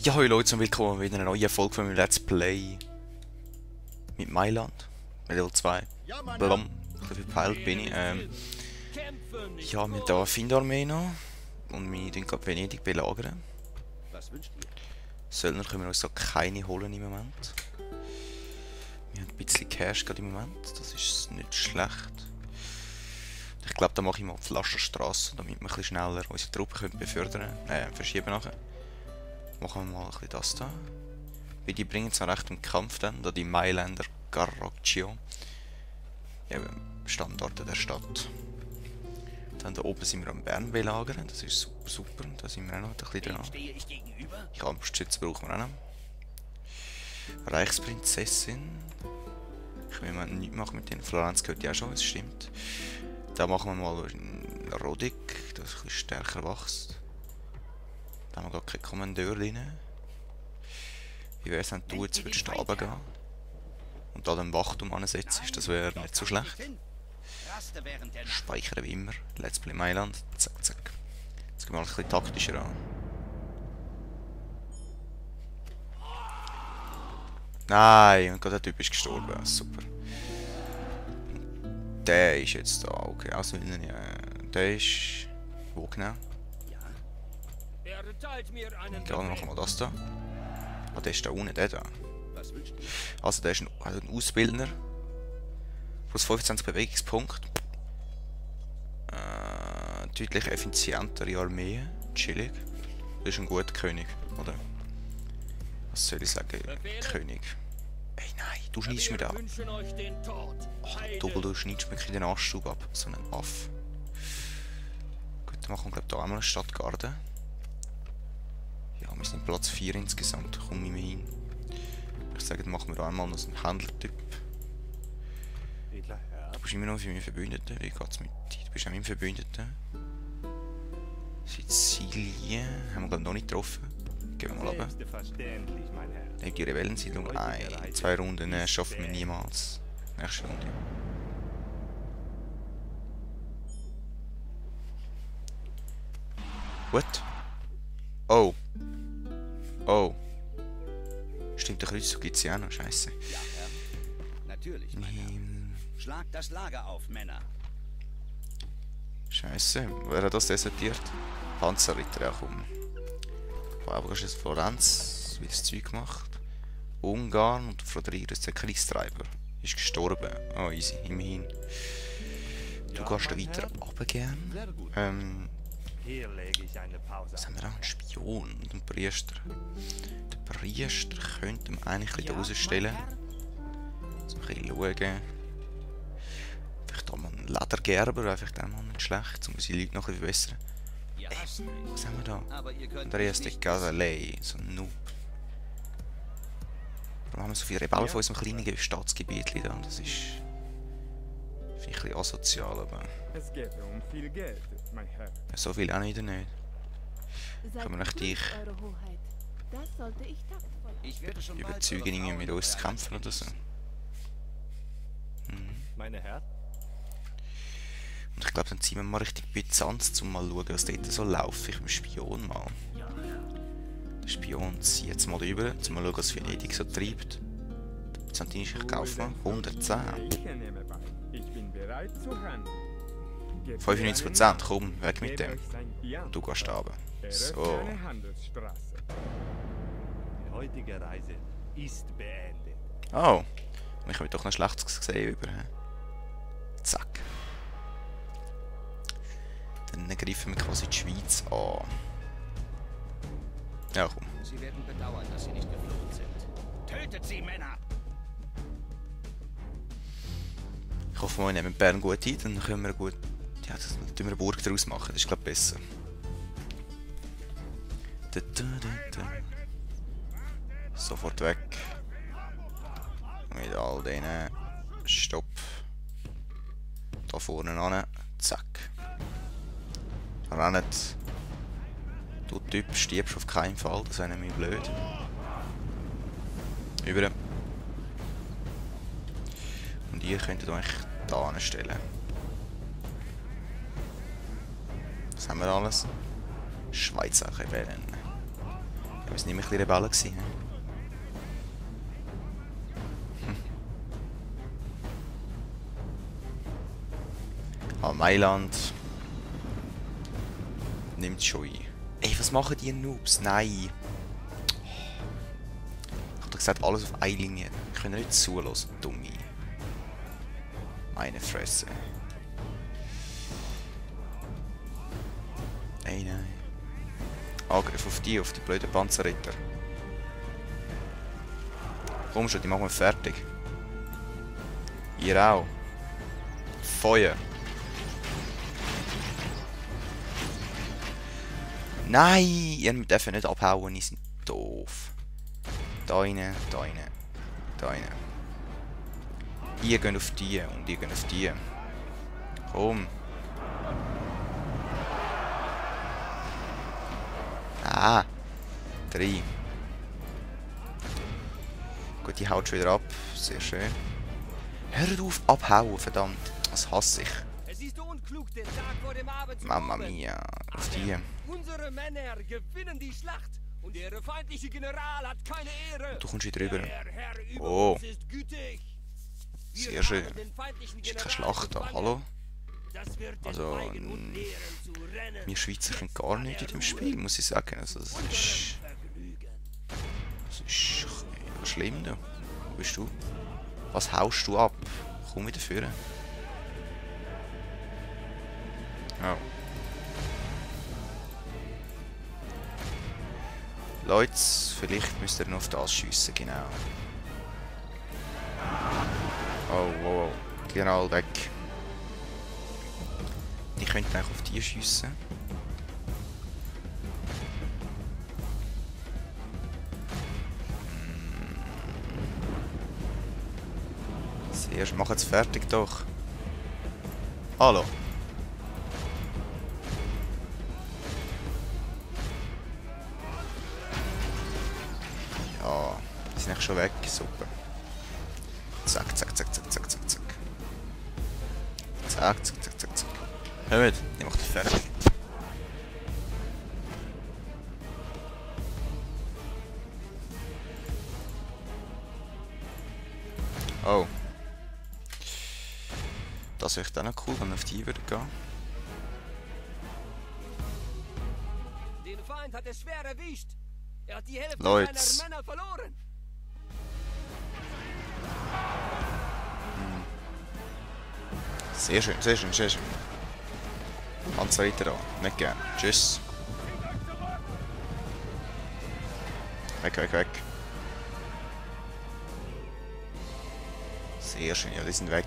Ja, hallo Leute und willkommen bei einer neuen Folge von meinem Let's Play mit Mailand, mit Level 2. Blam, ein bisschen verpeilt bin ich. Ja, wir haben hier eine Findarmee noch und wir tun gerade Venedig belagern. Söldner können wir uns da keine holen im Moment. Wir haben ein bisschen Cash gerade im Moment, das ist nicht schlecht. Ich glaube, da mache ich mal die Pflasterstraße, damit wir ein bisschen schneller unsere Truppen befördern können, verschieben nachher. Machen wir mal ein bisschen das da. Weil die bringen zwar recht im Kampf dann, da die Mailänder Carroccio. Ja, Standorte der Stadt. Dann da oben sind wir am Bern belagern, das ist super, super. Da sind wir auch noch ein bisschen dran. Kampfstütze brauchen wir auch noch. Reichsprinzessin. Ich will mal nichts machen mit denen. Florenz gehört ja auch schon, es stimmt. Da machen wir mal einen Rodig, das ein bisschen stärker wächst. Da haben wir gar keinen Kommandeur drin. Wie wäre es, wenn du jetzt würdest runtergehen und da den Wachturm ansetzt? Das wäre nicht so schlecht. Speichern wie immer. Let's Play Mailand. Zack, zack. Jetzt gehen wir mal ein bisschen taktischer an. Nein, und gerade der Typ ist gestorben. Super. Der ist jetzt da. Okay, auswählen. Ja. Der ist... Wo genau? Ja, dann machen wir das da. Ah, der ist da unten, der da. Also, der ist ein Ausbildner. Plus 25 Bewegungspunkte. Deutlich effizientere Armee. Chillig. Das ist ein guter König, oder? Was soll ich sagen? König. Ey, nein, du schneidest mir da ab. Oh, Doppel, du schneidest mir den Anschub ab. So ein Aff. Gut, dann machen wir, glaube ich, da einmal eine Stadtgarde. Ja, wir sind Platz 4 insgesamt, da komme ich mir hin. Ich sage, dann machen wir da einmal noch einen Händlertyp. Du bist immer noch für meinen Verbündeten, wie geht's mit dir? Du bist auch mein Verbündeter. Sizilien haben wir glaube noch nicht getroffen. Gehen wir mal runter. Die Rebellensiedlung, 2 Runden schaffen wir niemals. Nächste Runde. What? Oh. Oh. Stimmt, der Kreuzzug gibt es ja auch noch. Scheiße. Ja, Herr. Natürlich, mein Herr. Schlagt das Lager auf, Männer. Scheiße. Wer hat das desertiert? Panzerritter, ja komm. Aber du hast jetzt Florenz, wie das Zeug gemacht. Ungarn und Froderier ist der Kriegstreiber. Ist gestorben. Oh, easy, immerhin. Du gehst da weiter runtergehen. Was haben wir auch? Einen Spion und einen Priester. Den Priester könnte man eigentlich ein bisschen rausstellen. So ein bisschen schauen. Vielleicht auch mal einen Ledergerber, wäre vielleicht auch mal nicht schlecht, um unsere Leute noch ein bisschen verbessern. Was haben wir da? Andreas de Casalei, so ein Noob. Warum haben wir so viele Rebellen von unserem kleinen Staatsgebiet da? Das ist... Finde ich ein bisschen asozial, aber... Es geht um viel Geld, mein Herr. So viel auch wieder nicht. Können wir nicht dich überzeugen, irgendwie mit uns zu kämpfen oder so? Meine Herr? Und ich glaube, dann ziehen wir mal richtig Byzanz, um mal zu schauen, was dort so läuft. Ich mit dem Spion mal. Der Spion zieht jetzt mal rüber, um mal schauen, was Venedig so treibt. Der byzantinische Kaufmann, 110. Ich bin bereit zu handeln. 95%, komm, weg mit dem. Du gehst runter. So. Die heutige Reise ist beendet. Oh. Ich habe doch noch Schlechtes gesehen über. Zack. Dann greifen wir quasi die Schweiz an. Ja, komm. Sie werden bedauern, dass Sie nicht geflohen sind. Tötet sie, Männer! Ich hoffe, wir nehmen Bern gut ein, dann können wir gut... Ja, das tun wir eine Burg daraus machen, das ist glaube ich besser. Sofort weg. Mit all denen. Stopp. Da vorne an. Zack. Rennt. Du Typ stirbst auf keinen Fall, das wäre nämlich blöd. Über. Und ihr könntet euch da anstellen. Was haben wir alles? Schweizer Rebellen. Wir sind immer ein bisschen Rebellen gewesen. Mailand nimmt schon ein. Ey, was machen die Noobs? Nein. Ich hab doch gesagt, alles auf eine Linie. Ich kann nicht zulassen, Dumme. Meine Fresse. Ey, nein. Angriff auf die blöden Panzerritter. Komm schon, die machen wir fertig. Ihr auch. Feuer. Nein, ihr dürft nicht abhauen, ihr seid doof. Da rein, da rein, da rein. Ihr geht auf die und ihr geht auf die. Komm. Ah. 3. Gut, die haut schon wieder ab. Sehr schön. Hört auf, abhauen, verdammt. Das hasse ich. Es ist unklug, den Tag vor dem Abend zu Mamma rauben. mia. Auf die. Unsere Männer gewinnen die Schlacht und der feindliche General hat keine Ehre. Du kommst wieder rüber. Der Herr über Oh. uns ist gütig. Wir Sehr schön. haben den feindlichen Ist keine General Schlacht da. gefangen. Hallo? Das wird den Also, Feigen und Lehren zu rennen. Wir Schweizer können gar nicht in dem Spiel, muss ich sagen. Also, das ist schlimm, da. Wo bist du? Was haust du ab? Komm wieder führen. Oh. Leute, vielleicht müsst ihr noch auf das schiessen, genau. Oh, wow, wow. Genau, weg. Die könnten eigentlich auf die schiessen. Sehr schön. Mach jetzt fertig doch. Hallo. Ja, die sind eigentlich schon weg. Super. Zack, zack, zack, zack, zack, zack, zack. Zack, zack, zack, zack, zack. Hör mit, die macht fertig. Oh. Das wäre dann noch cool, wenn wir auf die würde gehen. Den Feind hat es schwer erwischt. Er hat die Hälfte Leute. seiner Männer verloren. Sehr schön, sehr schön, sehr schön. Panzerritter da, nicht gern. Tschüss. Weg, weg, weg. Sehr schön, ja, die sind weg.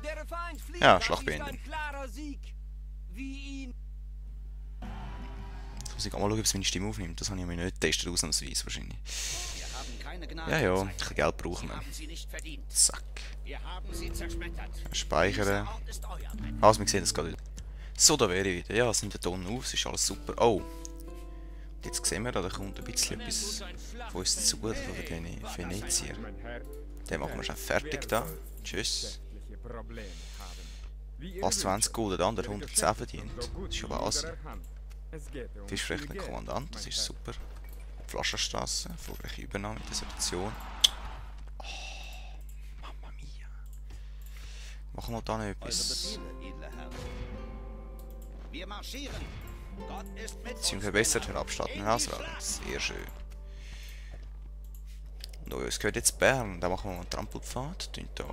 Der Feind flieht. Ja, Das Schlacht ist beenden. ein klarer Sieg. Wie ihn. Jetzt muss ich auch mal schauen, ob es meine Stimme aufnimmt. Das habe ich mir nicht getestet, ausnahmsweise wahrscheinlich. Wir haben keine Gnade Ja, ja, ein gezeigt. bisschen Geld brauchen Sie wir. haben sie nicht verdient. Zack. Wir haben sie zerschmettert. Speichern. Dieser Ort ist euer, Männer. Also, wir sehen das gerade wieder. So, da wäre ich wieder. Ja, es nimmt den Ton auf, es ist alles super. Oh. Und jetzt sehen wir, da kommt ein bisschen etwas von uns zu, von den Venezier. Den machen wir schon fertig da. Tschüss. Was 20 Gold, der andere 110 verdient. Das ist aber was. Fischfrechter Kommandant, das ist super. Flaschenstraße, erfolgreiche Übernahme der Situation. Oh, Mamma mia. Machen wir da noch Eure etwas. Befehle, edler Herr. Wir marschieren. Gott ist mit Sie uns, verbessert Männer. Abstatten In die herausragen. Schlacht. Sehr schön. Und uns gehört jetzt Bern. Da machen wir mal einen Trampelpfad. Tun da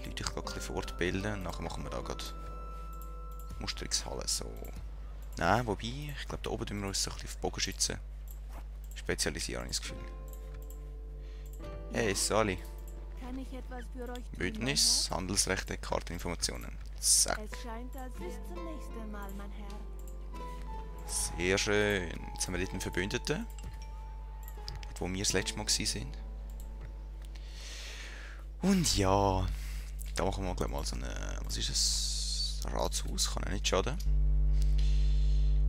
Leute ein bisschen fortbilden. Und nachher machen wir da gerade Musterungshalle. So. Nein, wobei, ich glaube da oben tun wir uns so ein bisschen auf Bogenschützen spezialisieren, habe ich das Gefühl. Hey, Sali. Kann ich etwas für euch tun, Bündnis, Handelsrechte, Karteninformationen. Zack. mein Herr? Es scheint, als bis zum nächsten Mal, mein Herr. Sehr schön. Jetzt haben wir dort einen Verbündeten. Dort, wo wir das letzte Mal waren. Und ja, da machen wir gleich mal so eine, was ist es? Ein Ratshaus, kann ja nicht schaden.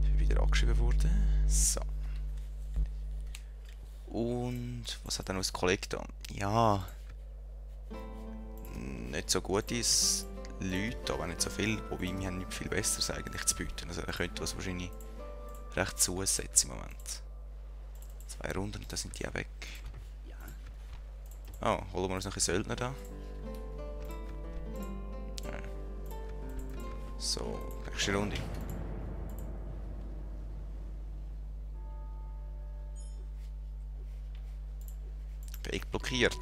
Ich bin wieder angeschrieben worden. So. Und was hat denn unser Kollege da? Ja, nicht so gute Leute, aber nicht so viel. Wobei wir haben nicht viel Besseres eigentlich zu bieten. Also er könnte uns wahrscheinlich recht zusetzen im Moment. 2 Runden und dann sind die auch weg. Ja, Oh, holen wir uns noch ein Söldner da. Ja. So, nächste Runde. Weg blockiert.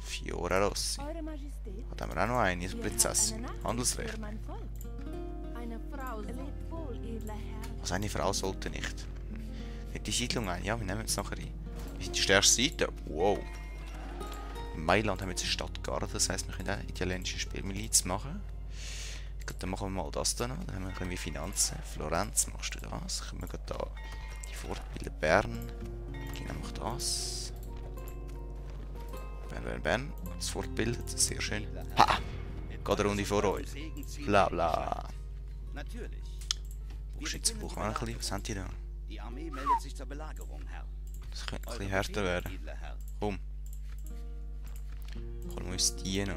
Fiora Rossi. Eure Majestät. Da haben wir auch noch eine, Ihr habt Prinzessin. eine Nachricht Handelsrecht. für mein Volk. Eine Frau lebt wohl, edler Herr. Also eine Frau sollte nicht. Nicht die Siedlung ein. Ja, wir nehmen jetzt nachher ein. Wir sind die stärkste Seite. Wow. In Mailand haben wir jetzt eine Stadtgarde, das heisst, wir können auch italienische Spielmiliz machen. Gut, dann machen wir mal das da noch. Dann haben wir ein bisschen wie Finanzen. Florenz, machst du das? Können wir gerade da die fortbilden. Bern. Genau, macht das. Bern. Das fortbildet. Sehr schön. Ha! Geht eine Runde vor euch. Bla bla. natürlich. Schützen brauchen wir auch ein bisschen. Was haben die da? Die Armee meldet sich zur Belagerung, Herr. Das könnte ein Eure bisschen härter Befehle, werden. edler Herr. Komm. Holen wir uns die noch.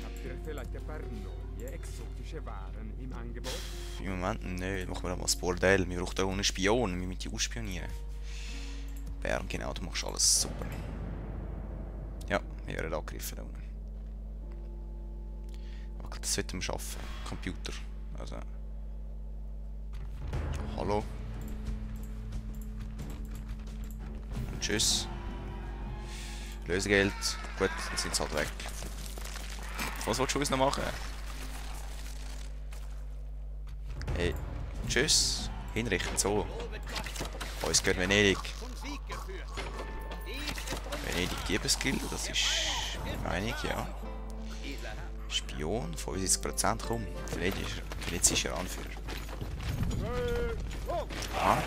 Habt ihr vielleicht ein paar neue exotische Waren im Angebot? Im Moment nicht. Machen wir auch mal das Bordell. Wir brauchen auch einen Spion. Wir müssen die ausspionieren. Bern, genau, du machst alles super. Ja, wir werden angegriffen da unten. Okay, das sollten wir schaffen. Computer. Also. Hallo. Und tschüss. Lösegeld. Gut, dann sind sie halt weg. Was willst du uns noch machen? Hey, tschüss. Hinrichten, so. Uns gehört Venedig. Venedig Diebesgilde, das ist einig, ja. Spion, 75%, komm. Venedig ist er Anführer. Ah.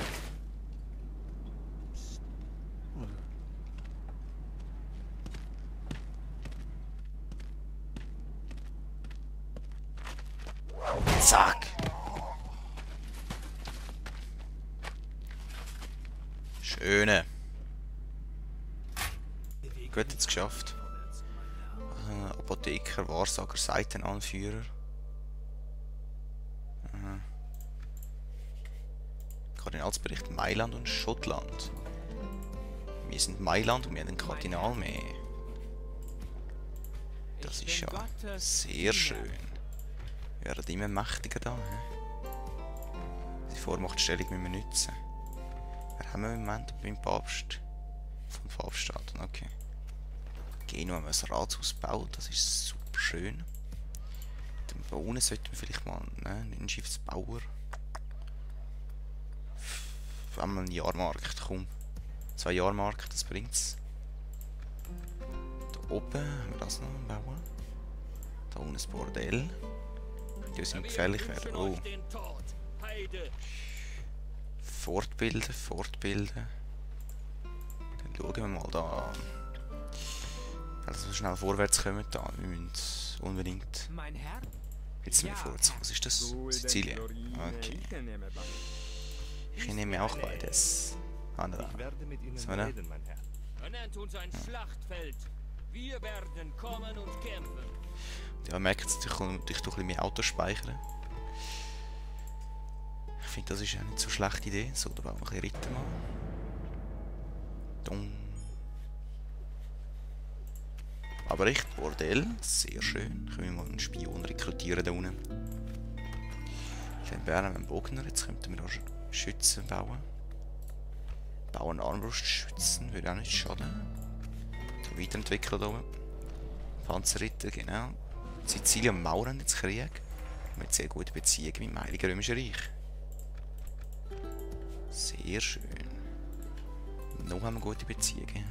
Zack! Schöne. Gut, jetzt geschafft. Apotheker, Wahrsager, Seitenanführer. Kardinalsbericht Mailand und Schottland. Wir sind Mailand und wir haben einen Kardinal mehr. Das ist ja sehr schön. Wir werden immer mächtiger da. Die Vormachtstellung müssen wir nutzen. Wir haben im Moment beim Papst. Vom Papststaaten, okay. Genua haben wir ein Rathaus gebaut, das ist super schön. Dann bauen sollten wir vielleicht mal einen Schiffsbauer. Einmal einen Jahrmarkt, komm. 2 Jahrmarkt, das bringt's. Da oben haben wir das noch bauen. Da unten ein Bordell. Die sind gefährlich werden. Oh. Fortbilden, fortbilden. Dann schauen wir mal da. Also schnell vorwärts kommen da. Wir müssen unbedingt. Mein Herr? Jetzt sind wir vorwärts. Was ist das? Sizilien. Okay. Ich nehme auch beides. Ah, da. Ich werde mit Ihnen So, ne? reden, mein Herr. Er nennt uns ein Schlachtfeld. Wir werden kommen und kämpfen. Ja, merkt es, ich kann natürlich ein bisschen mehr Autos speichern. Ich finde, das ist ja nicht so eine schlechte Idee. So, da bauen wir ein bisschen Ritter mal. Dong. Aber echt, Bordell, sehr schön. Können wir mal einen Spion rekrutieren da unten. Dann wären wir einen Bogner, jetzt könnten wir auch Schützen bauen. Bauen Armbrustschützen, würde auch nicht schaden. Dann weiterentwickeln hier oben. Panzerritter, genau. Sizilien und Mauren jetzt Krieg. Mit sehr guten Beziehungen mit dem Heiligen Römischen Reich. Sehr schön. Noch haben wir gute Beziehungen.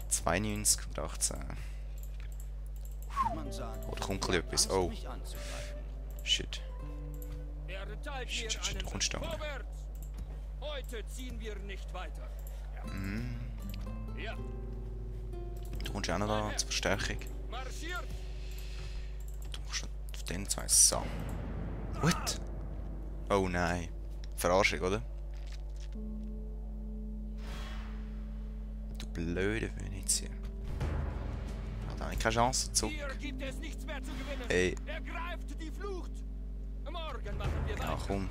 92 und 18. Man sagt, Oh, da kommt etwas. Oh. mich anzugreifen. Shit. Er teilt mir Shit, du einen kommst da. Vorwärts! Heute ziehen wir nicht weiter. Ja, Du kommst auch noch da zur Verstärkung. marschiert! Du machst auf den 2 so. What? Oh nein. Verarschung, oder? Du blöde Venetier. Hat eigentlich keine Chance zu. Hier gibt es nichts mehr zu gewinnen. Ey. Ergreift die Flucht! Morgen machen wir Ah, komm.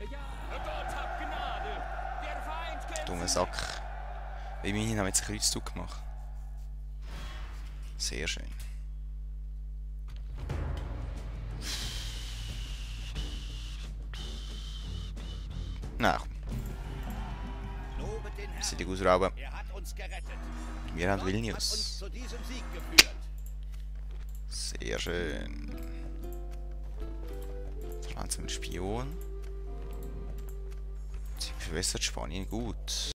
Gott hab Gnade! Der Feind kämpft! Dummer Sack. Immerhin haben wir jetzt einen Kreuzzug gemacht. Sehr schön. Na, komm. Lobet den Herrn. Sie die ausrauben. Er hat uns gerettet. Wir haben Gott hat uns Vilnius. zu diesem Sieg geführt. Sehr schön. Pflanzen mit Spion. Sie verbessert Spanien gut.